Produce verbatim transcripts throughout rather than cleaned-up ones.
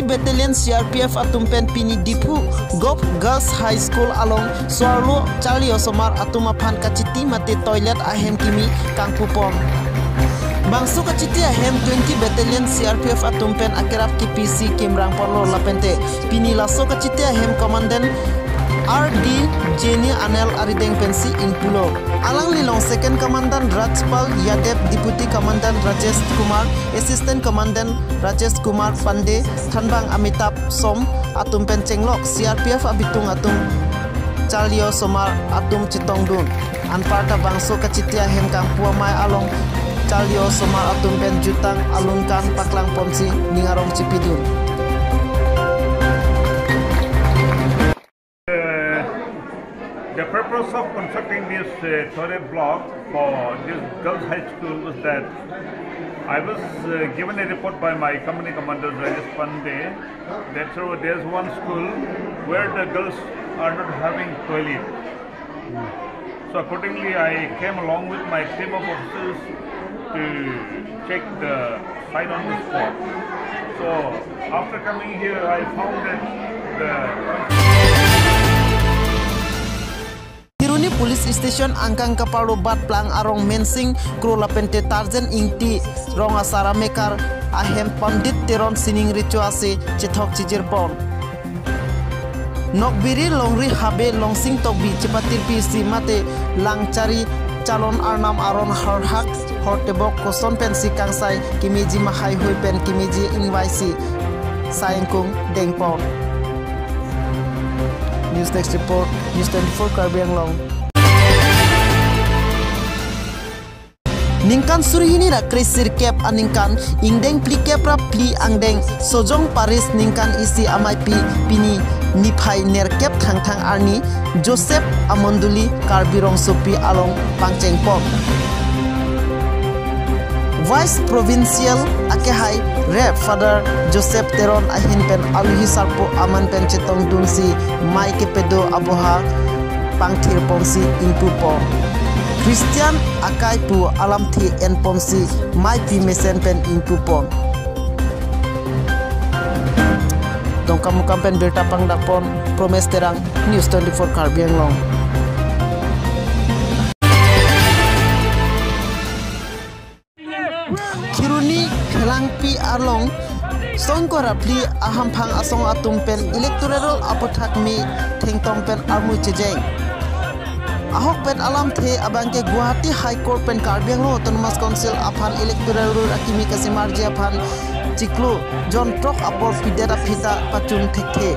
Battalion C R P F atum pen pini Diphu Govt Girls High School along so-arlo charli osomar atum aphan kachiti mate toilet ahem kimi kangpupon. Bangso kachiti ahem twenty Battalion C R P F atum pen akerap kipisi kimrang ponlo lapente pini laso kachiti ahem Commandant R D Jenny Anel arideng pensi ingpulo. Alanglilong Second Commandant Rajpal Yadav, Deputy Commandant Rajesh Kumar, Assistant Commandant Rajesh Kumar Pandey, thanbang Amitabh Som atum pen chenglok C R P F abitung atum charli osomar atum chetongdun. Anparta bangso kachiti ahem kangpu amei along charli osomar atum pen jutang alun kan paklangponsi ning arong chipidun. Uh, the purpose of constructing this uh, toilet block for this girls' high school was that I was uh, given a report by my company commander Rajesh Pandey that so there's one school where the girls are not having toilet. So accordingly, I came along with my team of officers to check the site on the spot. So after coming here, I found that the Kheroni Police Station angkang kaparlo Batplang arong Mensing Kro lapente Tarjen Ingti rong asar amekar ahem Pandit Teron sining recho ase chethok chijirpon. Nokbiri longri habe longsing tokbi chepatirpi isi mate langchari chalon arnam aron horhak hortebok koson pensi kangsai kemeji mahai hui pen kemeji ingvaisi sai ingkung dengpon. News Desk Report, News twenty-four Karbi Anglong. Ningkan suri hini ra kre sirkep aningkan ingdeng phlikep ra phli angdeng Sojong Parish ningkan isi ameipi pini niphai nerkep Thangthang arni Joseph amondoli Karbi rongsopi along pangchengpon. Vice Provincial akehai Rev Father Joseph Teron ahin pen aluhi sarpo aman pen chetongdunsi mei kepedo aboha pangthirponsi ingpupon. Christian akai pu alamthe enponsi meipi mesen pen ingpupon. Dongkamukam pen birta pangdakpon Promes Terang, News twenty-four Karbi Anglong. Kheroni Khelangpi along songkoi ra phli ahamphang asong atum pen electoral roll aputhak me thengtom pen armu chejeng. Ahok pen alamthe abangke Guwahati High Court pen Karbi Anglong Autonomous Council aphan electoral roll akimi kasimarji aphan chiklo jon throk apor pidet aphi ta pachun thekthe.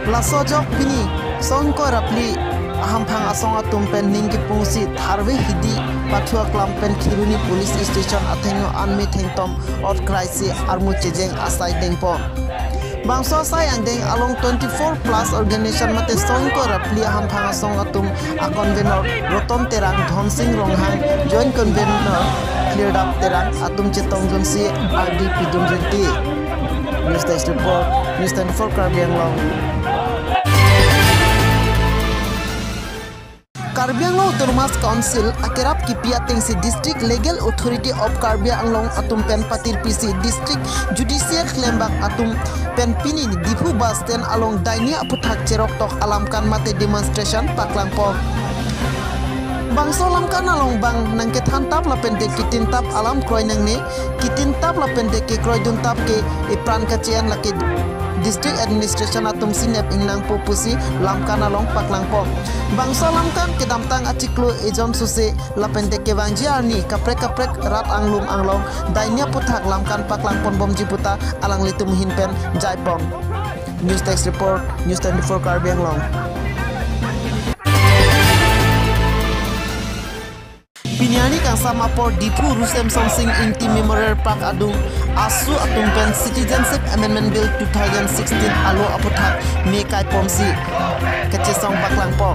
Laso ajok pini songkoi ra phli ahamphang asong atum pen ning kipungsi tharve hidi pathu aklam pen Kheroni Police Station athengno anme thengtom ot kraisi armu chejeng asai dengpon. Bangso asai angdeng along twenty-four plus organization mate songkoi ra phli ahamphang asong atum a convenor Roton Terang, Dhonsing Ronghang, joint convenor Klirdap Terang atum chetongdunsi ardi pidun rinti. News Desk Report, News twenty-four Karbi Anglong. Karbi Anglong Autonomous Council akerap kipi atengsi District Legal Authority of Karbi Anglong atum pen patirpisi District Judicial klembak atum pen pini Diphu bus stand along daini aputhak cheroktok alamkan mate demonstration paklangpon. Bangso alamkan along bang nangkethantap lapente ketintap alam kroi nangne, ketintap lapente kekroiduntap ke ipran kachi-en lake District Administration atum sinep ingnangpo pusi lamkan along paklangpon. Bangso alamkan kedamtang achiklo ejon suse lapente kevangji arni kaprek kaprek rat anglum anglong daini aputhak lamkan paklangponbomji puta alanglitum ahin pen jaipon. News Desk Report, News twenty-four Karbi Anglong. Pini arni kangsam apor Diphu Rusem Sonsing Ingti Memorial Park adung AASU atum pen Citizenship Amendment Bill two thousand sixteen alo aputhak me kaiponsi kachesong paklangpon.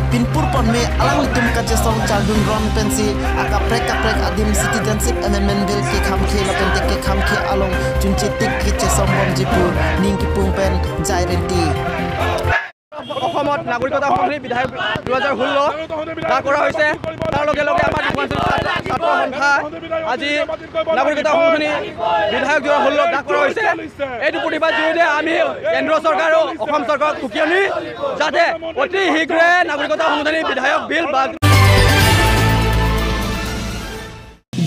Pinpurpon me alanglitum kachesong chardun ron pensi akaprek kaprek adim Citizenship Amendment Bill kekhamkhe lapente kekhamkhe along chunchetik kachesongbomji pu ning kipung pen jai rinti. অসমত নাগৰিকতা সংশোধনী বিধেয়ক দুহেজাৰ ষোল্ল দাহ কৰা হৈছে। তাৰ লগে লগে আমাৰ ডিফেন্সৰ ছাত্ৰ ছাত্ৰ সন্থা আজি নাগৰিকতা সংশোধনী বিধেয়ক দুহেজাৰ ষোল্ল দাহ কৰা হৈছে। এইটো প্ৰতিবাদ জৰিয়তে আমি কেন্দ্ৰ চৰকাৰ আৰু অসম চৰকাৰক উকিয়ানি যাতে অতি শীঘ্ৰে নাগৰিকতা সংশোধনী বিধেয়ক বিল বা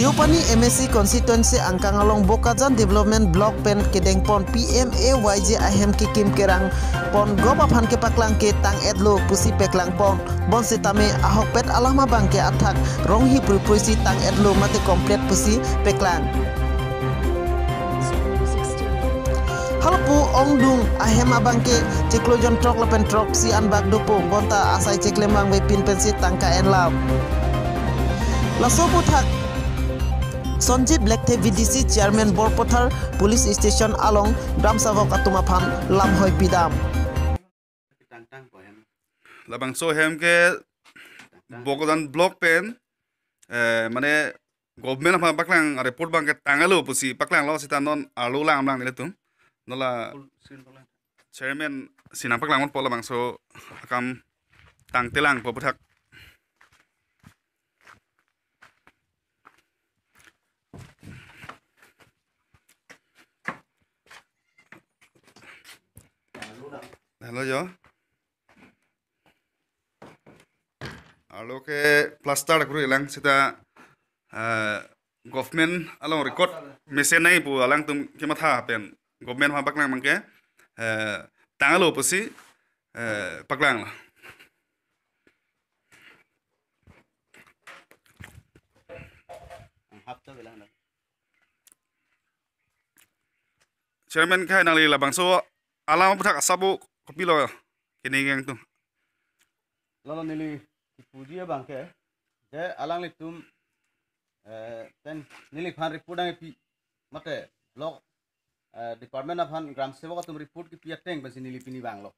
Deopani M A C constituency angkang along Bokajan Development Block pen kedengpon P M A Y G ahem kekim kerang pon gop aphan kepaklang ke tang-etlo pusi paklangpon. Bonsitame ahokpet alam abang ke athak ronghi pruipruisi tang-etlo mate complete pusi paklang. Halapu ongdung ahem abang ke chiklo jon throk lapen throksi anbak dopo bonta asai chiklem vangvepin pensi tangka enlam. Laso aputhak Sanjib Lekthe V D C Chairman Borpathar Police Station along gram sevok atum aphan lamhoi pidam. Labangso ahem ke Bokajan Block pen, eh, mane government aphan paklang report abang ke tang-etlo pusi paklanglo, seta non arlo langlang nelitum. Non la chairman si nangpaklang ponpo labangso akam tangtelangpo aputhak. Halo jo. Arlo ke plaster kuri lang seta, eh, government along record mesen nai pu alangtum kematha pen government aphan paklang abang ke, eh, tang-etlo pusi, eh, paklanglo. Chairman, kai nangli labangso alam aputhak asap kopilo keningjetung? Lalo neli kipuji abang ke, je alanglitum, eh, pen neliphan report nangkepi mate block, eh, department aphan gram sevok atum report kipi ateng pensi neli pini vanglo.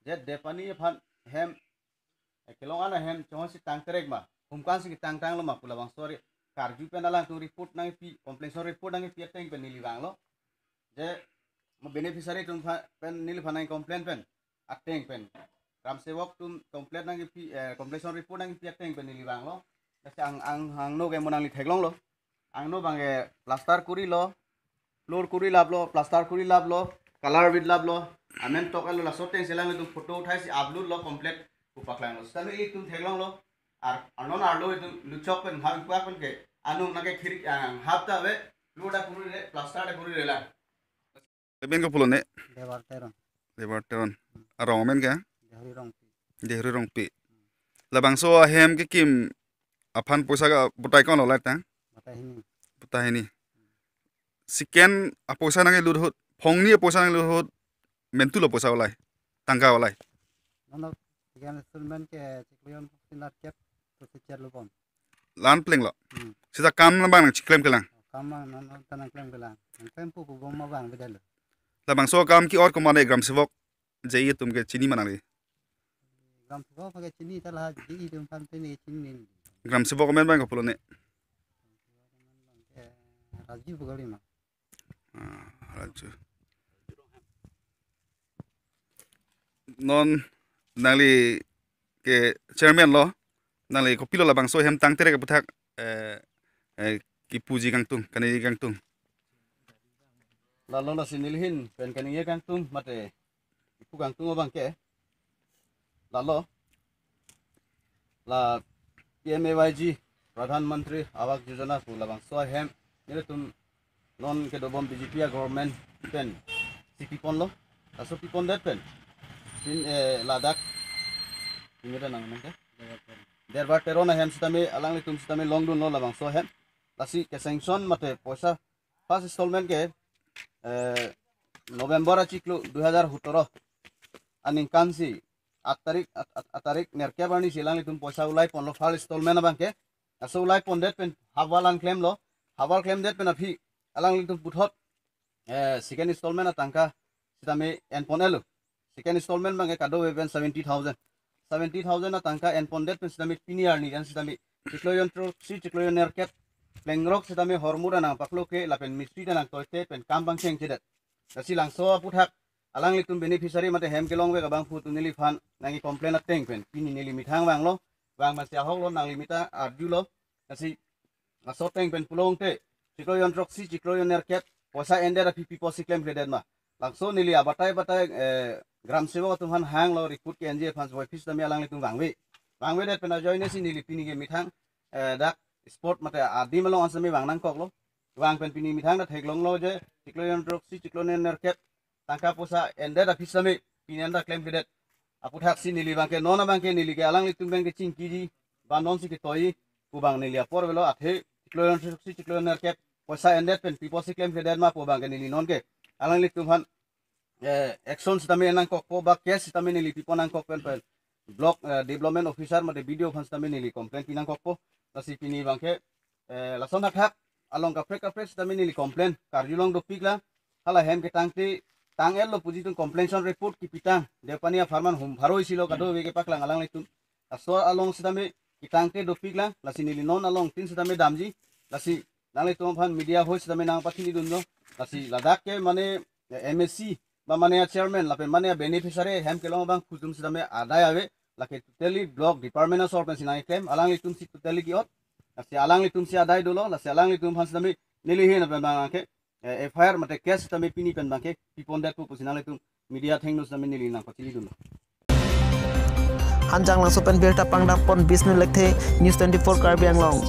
Je Deopani aphan hem, eh, kelong an ahem chonghoi si tang terek ma, humkan si tang tanglo ma pu labangso ari karju pen alangtum report nangkepi, complaintion report nangkepi ateng pen neli vanglo. Je mo beneficiary atum pha-, pen neliphan nang complain pen ateng pen gram sevok atum complain nangkepi, eh, complaintion report nangkepi ateng pen neli vanglo. Lasi ang, ang, angno ke mo nangli theklonglo. Angno abang ke plaster kurilo, floor kuri laplo, plaster kuri laplo, color bit laplo. Amen tok alo laso ateng si alanglitum photo uthai si upload lo complete pu paklanglo. Sitame ilitum theklonglo. Ar, ar non arlo itum luchok pen hap ipak pen ke anung nangke khirik, ah, hap ta ave, floor ta kurire, plaster ta kurire la. Amen kopulo ne? Debar Teron. Debar Teron. Arong amen ke? Dehri Rongpi. Dehri Rongpi. Labangso ahem kekim aphan poisa ke botai konlo lai tang? Botai hini. Botai hini. Second apoisa nangkelut ahut, phongni apoisa nangkelut ahut, mentulo poisa ulai, tangka ulai. Nono second installment ke chiklo jon throk si anbak kep, to se cherlo pon. La-an plenglo. Hmm. Seta kam abang nangchiklem kelang. Kam abang non non ta nangklem kelang. Nangklem pu pu bom abang bedalo. Labangso akam ke-ot komat ne gram sevok J E atum ke chini ma nangli? Gram sevok ke chini ta la J E atum aphan pen ke chini. Gram sevok amen abang kopulo ne? Eh, Raju pu kali ma. Ah, Raju. Non nangli ke chairman lo, nangli kopilo labangso ahem tang terek aputhak, eh, eh, kipuji kangtung, kaningje kangtung? Lalo lasi nelihin pen kaningje kangtung mate kipu kangtung abang ke, lalo la P M A Y G, Pradhan Mantri Awas Yojana pu labangso ahem nelitum non kedobom B J P a-government pen si piponlo. Laso pipondet pen pin, eh, ladak pin ada nang nang ke? Debar Teron ahem sitame alanglitum sitame longdunlo labangso ahem. Lasi ke-sanction mate poisa first installment ke, eh, November achiklo dui hajar sotoro aningkan si aat tarik, aat, aat, aat tarik nerkep arni si alanglitum poisa ulai ponlo first installment abang ke. Laso ulai pondet pen hap wall an klemlo. Hap wall klemdet pen aphi alanglitum puthot, eh, second installment atangka sitame en pon-etlo. Second installment abang ke kadokave pen seventy thousand. Seventy thousand atangka en pondet pen sitame pini arni an sitame chiklo jon throksi chiklo jon nerkep plengrok sitame hormu ta nangpaklo ke lapen mistri ta nangtoite pen kam abang chengchedet. Lasi labangso aputhak alanglitum beneficiary mate hem kelongvek abangphu atum neliphan nangke complain ateng pen pini neli methang vanglo, vang pensi ahoklo, nangli mita arjulo. Lasi laso ateng pen pulote chiklo jon throksi, chiklo jon nerkep poisa endet aphi pipo si klemkledet ma, laso neli abatai batai, eh, gram sevak atum aphan hanglo, report ke-enji aphan voiphit sitame alanglitum vangve. Vangvedet pen ajoine si neli pini ke methang, eh, dak spot mate adim along an sitame vang nangkoklo. Vang pen pini methang ta theklonglo je chiklo jon throksi, chiklo jon nerkep tangka poisa endet aphi sitame pini anta klemkledet. Aputhaksi neli abangke non abangke neli ke alanglitum abangke chingkiji, ba non si ketoi pu abang neli apor avelo, athe chiklo jon throksi, chiklo jon nerkep poisa endet pen pipo si klemkledet ma pu abangke neli nonke alanglitum aphan, eh, action sitame nangkokpo ba case sitame neli pipo nangkok pen pen block, eh, development officer mate B D O aphan sitame neli complain pi nangkokpo. Lasi pini abangke, eh, lason hakhak along kaprek kaprek sitame neli complain karjulong dopiklang. Hala hem ketangte tang-etlo puji atum complaintion report kipitang Deopani apharman hum pharo isi lo kadokave kepaklang alanglitum. Laso along sitame ketangte dopiklang, lasi neli non along tin sitame damji. Lasi nanglitum aphan media hoi sitame nangpachini dunlo. Lasi ladak ke mane, eh, M A C ba mane a chairman lapen mane a beneficiary hem kelong abangphu atum sitame adai ave, lake totally block department asor pensi nangkeklem, alanglitum si totally ke-ot. Lasi alanglitum si adai dolo, lasi alanglitum aphan sitame neli ahin pen abangke, eh, F I R mate case sitame pini pen abangke pipondetpo pusi nanglitum media athengno sitame neli nangpachini dunlo. Hanjanglangso pen birta pangdam pon Bishnu Lekthe, News twenty-four Karbi Anglong.